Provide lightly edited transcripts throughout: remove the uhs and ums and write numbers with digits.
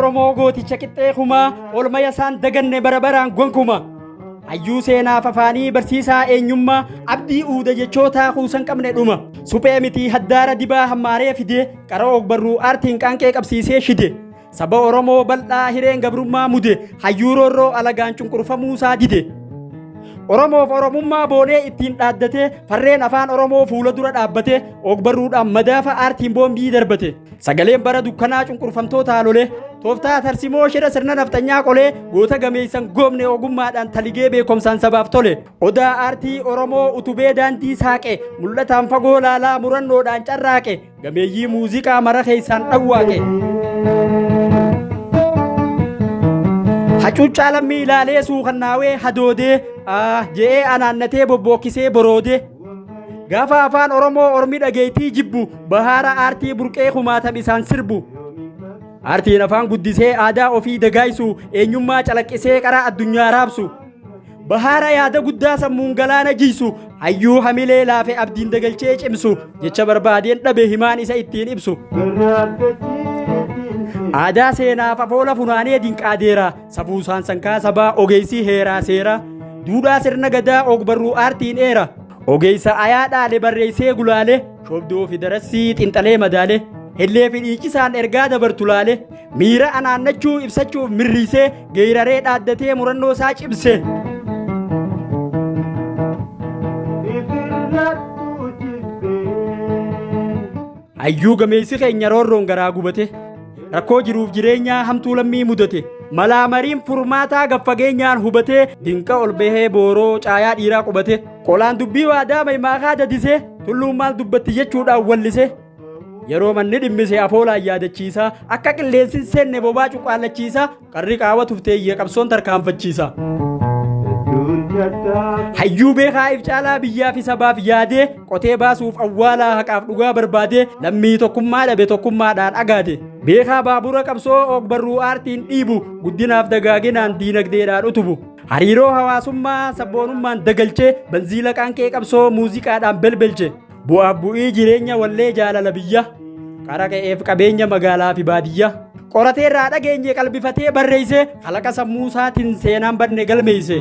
Oromoo gooticha qixxee kumaa olmaya isaan daganne bara baraan gonkuma. Hayyuu seenaaf afaanii barsiisaa eenyummaa abdii uuda jechootaa kuusan qabne dhuma. Suphee mitii haddaara dibaa hammaaree fidee qara ogbarruu aartiin qaanqee qabsiisee shide. Saba Oromoo bal'aa hireen gabrummaa mude hayyuu roorroo alagaan cunqurfamuusaa dide. Oromoof Oromummaa boonee ittiin dhaaddatee farreen afaan Oromoo fuula dura dhaabbatee ogbarruudhaan madaafa aartiin boombii darbate. Sagaleen bara dukkanaa cunqurfamtootaa lolee tooftaa tarsimoo shira sirna nafxanyaa qolee goota gameessan goobne ogummaadhaan taligee beekumsaan sabaaf tole. Odaa aartii Oromoo utubee daandii saaqe mul'ataan fagoo laalaa murannoodhaan carraaqe gameeyyii muuziqaa mara keessaan dhawwaaqe. Hacuuccaa lammii ilaalee suukannaawee hadoodee je'ee anaannatee bobbookkisee boroodee. Gaafa afaan Oromoo ormi dhageettii jibbu bahaara aartii burqee kumaatam isaan sirbu. Aartiin afaan guddisee aadaa ofii dagaaysu eenyummaa calaqqisee qara addunyaa raabsu. Bahaara yaada guddaa sammuun galaana jiysu hayyuu hamilee laafe abdiin dagalchee cimsu jecha barbaadeen dhabe himaan isa ittiin ibsu. Aadaa seenaaf afoola funaanee dinqaadeera safuu saansankaa sabaa ogeessii heeraa seera duudhaa sirna gadaa ogbarruu aartiin eera ogeessa ayaa dhaale barreessee gulaale shobdoo fi darassii xinxalee madaale hellee fi dhiichisaan ergaa dabartu laale miira anaannachuu ibsachuuf mirriisee geeraree dhaaddatee murannoo isaa cimse. Hayyuu gameessi keenya roorroon garaa gubate rakkoo jiruuf jireenyaa hamtuu lammii mudate malaa mariin furmaataa gaffageenyaan hubatee dinqa ol bahee booroo caayaa dhiiraa qubate qolaan dubbii waadaa maymaakaa dadisee tulluun maal dubbatti jechuudhaan wallise yeroo manni dhimmise afoolaan yaadachiisa akka qilleensi hin seenne bobaa cuqqaallachiisa qarri qaawa tufteeyye qabsoon tarkaanfachiisa. Hayyuu beekaa if caalaa biyyaa fi sabaaf yaadee qotee baasuuf awwaalaa haqaaf dhugaa barbaadee lammii tokkummaa dhabe tokkummaadhaan agaade. Beekaa baabura qabsoo ogbarruu aartiin dhiibu guddinaaf dagaaginaan diinagdeedhaan utubu. Hariiroo hawaasummaa sabboonummaan dagalchee banziila qaanqee qabsoo muuziqaadhaan belbelche. Bu'aaf bu'ii jireenya wallee jaalala biyya. Qara qe'eef qabeenya magaalaa fi baadiyyaa. Qoratee irraa dhageenye qalbifatee barreesse kalaqa sammuu isaatiin seenaan badne galmeesse.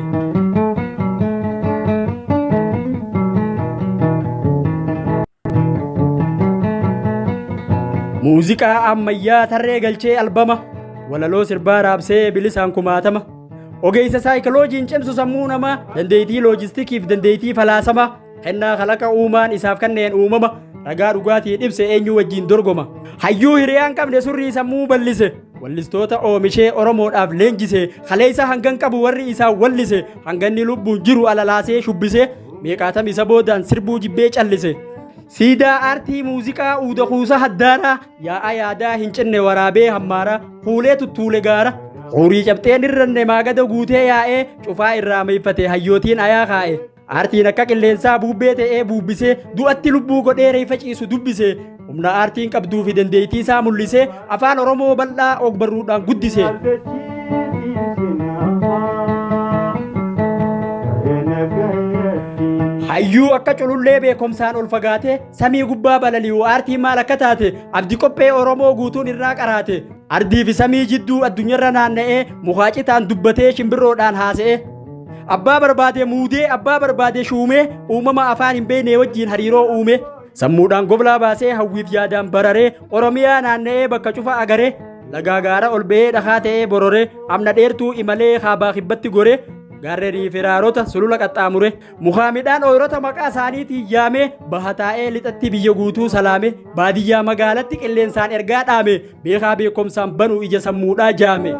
Muuziqaa ammayyaa tarree galchee albama walaloo sirbaa raabsee bilisaan kumaatama. Ogeessa saayikiloojiin cimsu sammuu namaa dandeettii loojistikiif dandeettii falaasamaa. Kennaa kalaqa uumaan isaaf kanneen uumama ragaa dhugaatiin ibse eenyu wajjin dorgoma. Hayyuu hiriyaan qabne surrii sammuu ballise. Wallistoota oomishee Oromoodhaaf leenjise. Kaleessa hangan qabu warri isaan wallise. Hanganni lubbuun jiru alalaasee shubbise. Meeqaatam isa boodaan sirbuu jibbee callise. Siidaa aartii muuziqaa uuda kuusa haddaaraa yaa'a yaadaa hin cinne waraabee hammaara kuulee tuttuule gaara. Huurii cabxeen irranne maagada guutee yaa'ee cufaa irraa meeffate hayyootiin ayaa kaa'e. Aartiin akka qilleensaa buubbee ta'ee buubbisee du'atti lubbuu godhee reeffa ciisu dubbise. Humna aartiin qabduu fi dandeettii isaa mul'isee afaan Oromoo bal'aa ogbarruudhaan guddise. Hayyuu akka culullee beekumsaan ol fagaatee samii gubbaa balali'u aartiin maal akka taate abdi qophee Oromoo guutuun irraa qaraate. Ardii fi samii jidduu addunyaarra naanna'ee mukaa citaan dubbatee shimbirroodhaan haasa'ee. Abbaa barbaade muudee abbaa barbaade shuumee uumama afaan hin beekne wajjin hariiroo uume. Sammuudhaan goblaa baasee hawwiif yaadaan bararee Oromiyaa naanna'ee bakka cufa agaree lagaa gaara ol ba'ee dhakaa ta'ee bororee amna dheertuu imalee kaabaa kibbatti goree gaarrenii fi raarota sulula qaxxaamure mukaa midhaan ooyrota maqaa isaaniitiin yaamee baha taa'ee lixatti biyya guutuu salaame baadiyyaa magaalatti qilleensaan ergaa dhaame beekaa beekumsaan banu ija sammuudhaa jaame.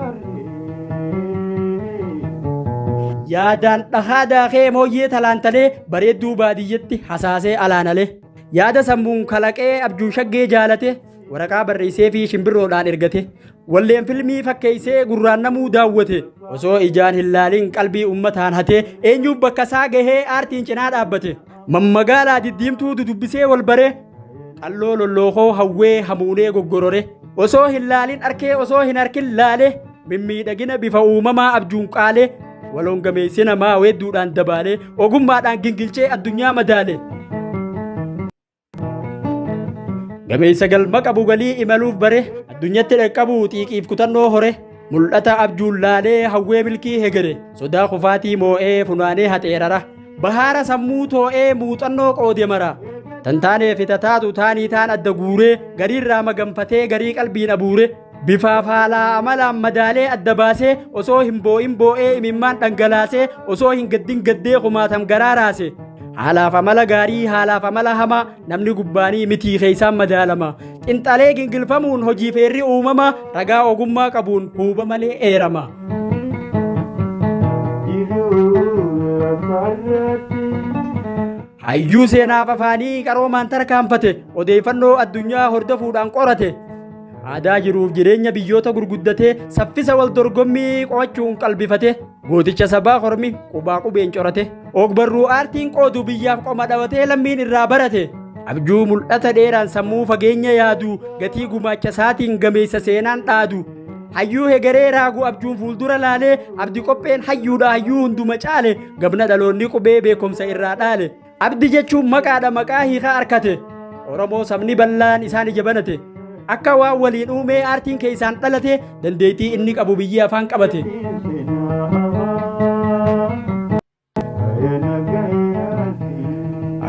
Yaadaan dhakaa daakee mooyyee talaantalee bareedduu baadiyyatti hasaasee alaanalee. Yaada sammuun kalaqee abjuu shaggee jaalate waraqaa barreessee fi shimbirroodhaan ergate. Walleen filmii fakkeessee gurraan namuu daawwate osoo ijaan hin laalin qalbii uummataan hatee eenyuuf bakka isaa gahee aartiin cinaa dhaabbate. Mammagaalaa diddiimtuu dudubbisee wal baree qalloo lollookoo hawwee hamuunee goggorore osoo hin laalin arkee osoo hin harkin laale mimmiidhagina bifa uumamaa abjuun qaalee waloon gameessi namaa weedduudhaan dabaalee ogummaadhaan gingilchee addunyaa madaale. Gameessa galma qabu galii imaluuf bare. Addunyatti dhaqqabuu xiiqiif kutannoo hore. Mul'ata abjuun laalee hawwee milkii hegere. Sodaa kufaatii moo'ee funaanee haxeerara. Bahaara sammuu too'ee muuxannoo qoode mara. Tantaanee fi tataatu taanii taan adda guuree gariirraa maganfatee garii qalbiin abuure. Bifaaf haalaa amalaan madaalee adda baasee osoo hin boo'in boo'ee imimmaan dhangalaasee osoo hin gaddin gaddee kumaatam garaa raase. Haalaaf amala gaarii haalaaf amala hamaa namni gubbaanii mitii keessaan madaalama. Xinxalee gingilfamuun hojii feerri uumama ragaa ogummaa qabuun huuba malee eerama. Jiruu lafarratti. Hayyuu seenaaf afaanii qaroomaan tarkaanfate odeeffannoo addunyaa hordofuudhaan qorate. Aadaa jiruuf jireenya biyyoota gurguddatee saffisa wal dorgommii qo'achuun qalbifate. Gooticha sabaa hormi qubaa qubeen corate. Ogbarruu aartiin qoodu biyyaaf qoma dhawatee lammiin irraa barate. Abjuu mul'ata dheeraan sammuu fageenya yaadu gatii gumaacha isaatiin gameessa seenaan dhaadu. Hayyuu hegeree raagu abjuun fuuldura laalee abdi qopheen hayyuudha hayyuu hunduma caale gabna dhaloonni qubee beekumsa irraa dhaale. Abdi jechuun maqaadha maqaa hiikaa arkate. Oromoo sabni bal'aan isaan ija banate. Akka waan waliin uumee aartiin keessaan dhalate dandeettii inni qabu biyyi afaan qabate.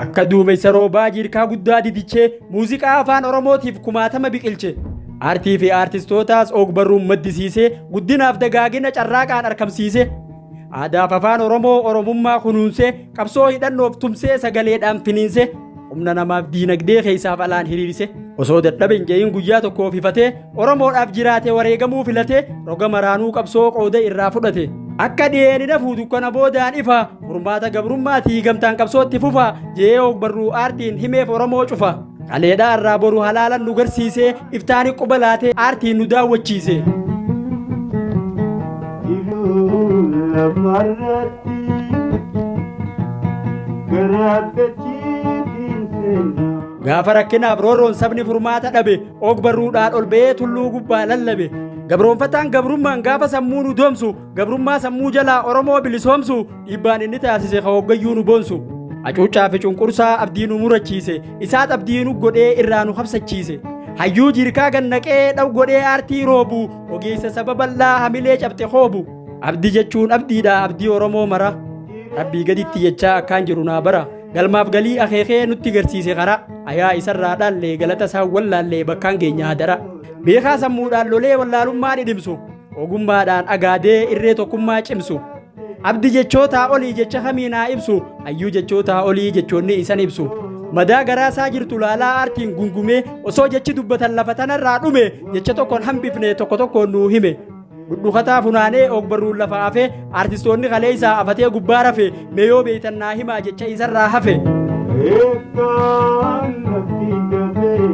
Akka duumessa roobaa jiirkaa guddaa didichee muuziqaa afaan Oromootiif kumaatama biqilche. Aartii fi aartistootaas ogbarruun maddisiisee guddinaaf dagaagina carraaqaan argamsiise. Aadaaf afaan Oromoo Oromummaa kunuunsee qabsoo hidhannoof tumsee sagaleedhaan finiinse humna namaaf diinagdee keessaaf alaan hiriirse. Osoo dadhabe hin je'in guyyaa tokkoof ifatee Oromoodhaaf jiraate wareegamuu filatee roga maraanuu qabsoo qooda irraa fudhate. Akka dhiyeeni nafuu dukkana boodaan ifa furmaata gabrummaatii gamtaan qabsootti fufa je'ee ogbarruu aartiin himeef Oromoo cufa. Kaleedhaa irraa boru halaalan nu garsiisee iftaani quba laatee aartiin nu daawwachiise. Jiruu lafarratti karaa dachiitiin seenaa. Gaafa rakkinaaf roorroon sabni furmaata dhabe ogbarruudhaan ol ba'ee tulluu gubbaa lallabe. Gabroonfataan gabrummaan gaafa sammuu nu doomsu gabrummaa sammuu jalaa Oromoo bilisoomsu dhiibbaan inni taasise ka hoggayyuu nu boonsu. Hacuuccaa fi cunqursaa abdii nu murachiise isaat abdii nu godhee irraa nu habsachiise. Hayyuu jiirkaa gannaqee dhaw godhee aartii roobu ogeessa saba bal'aa hamilee cabxe hoobu. Abdii jechuun abdiidha abdii Oromoo mara. Rabbii gaditti jechaa akkaan jiru naa bara. Galmaaf galii akeekee nutti garsiise karaa. Ayaa isarraa dhaallee galata isaan wallaallee bakkaan keenya hadara. Beekaa sammuudhaan lolee wallaalummaa dhidhimsu. Ogummaadhaan agaadee irree tokkummaa cimsu. Abdi jechootaa olii jecha kamii naa ibsu. Hayyuu jechootaa olii jechoonni isan ibsu. Madaa garaa isaa jirtu laalaa aartiin gungumee osoo jechi dubbatan lafa tanarraa dhume jecha tokkoon hambifne tokko tokkoon nuu hime. Dhudhukataa funaanee ogbarruun lafa hafe aartistoonni kalee isaa afatee gubbaa rafe mee yoo beektan naa himaa jecha isarraa hafe. Eegaan natti dafee.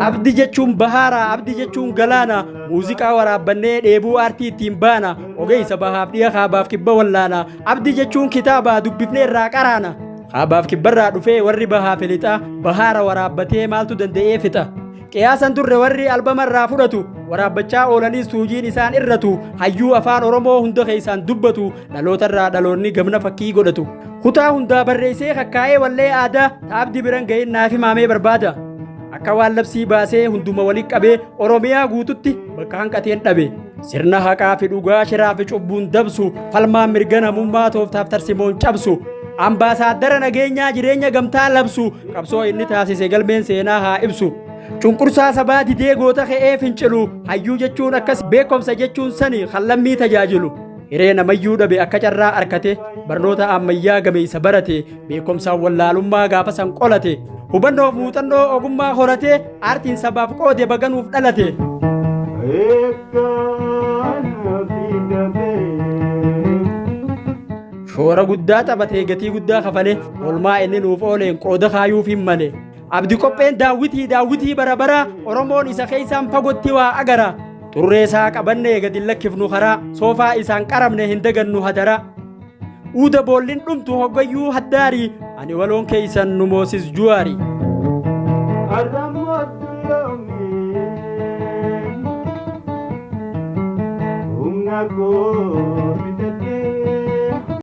Abdi jechuun bahaara, abdi jechuun galaana, muuziqaa waraabbannee dheebuu aartii ittiin baana, ogeessa bahaaf dhiya kaabaaf kibba wallaana, abdi jechuun kitaaba dubbifnee irraa qaraana. Kaabaaf kibbarraa dhufee warri bahaa filixa, bahaara waraabbatee maaltu danda'ee fixa. Qiyaasan turre warri albamarraa fudhatu, waraabbachaa oolaniis tuujiin isaan irratu, hayyuu afaan Oromoo hunda keessaan dubbatu, dhalootarraa dhaloonni gamna fakkii godhatu. Kutaa hundaa barreessee kakkaa'ee wallee aadaa, taabdi biran ga'in naaf himaamee barbaada. Akka waan labsii baasee hunduma walitti qabee Oromiyaa guututti bakka hanqateen dhabe. Sirna haqaa fi dhugaa shiraa fi cubbuun dabsu, falmaan mirga namummaa tooftaaf tarsimoon cabsu. Ambaasaaddara nageenyaa jireenya gamtaa labsu, qabsoo inni taasise galmeen seenaa haa ibsu. Cunqursaa sabaa didee goota ka'ee fincilu, hayyuu jechuun akkas beekumsa jechuun sani kan lammii tajaajilu. Hiree namayyuu dhabe akka carraa arkate, barnoota ammayyaa gameessa barate, beekumsaan wallaalummaa gaafa san qolate. Hubannoof muuxannoo ogummaa horate, aartiin sabaaf qoode baganuuf dhalate. Eegaan natti dafee. Shoora guddaa taphatee gatii guddaa kafale, oolmaa inni nuuf ooleen qooda kaayuuf hin male. Abdi qopheen daawwitii daawwitii bara bara Oromoon isa keessaan fagootti waa agara. Xurree isaa qabannee gadi hin lakkifnu karaa, soofaa isaan qaramne hin dagannu hadara. Uuda boollin dhumtu hoggayyuu haddaari, ani waloon keessan nu moosis juwaari. Arramoottu yoomii. Humna koo.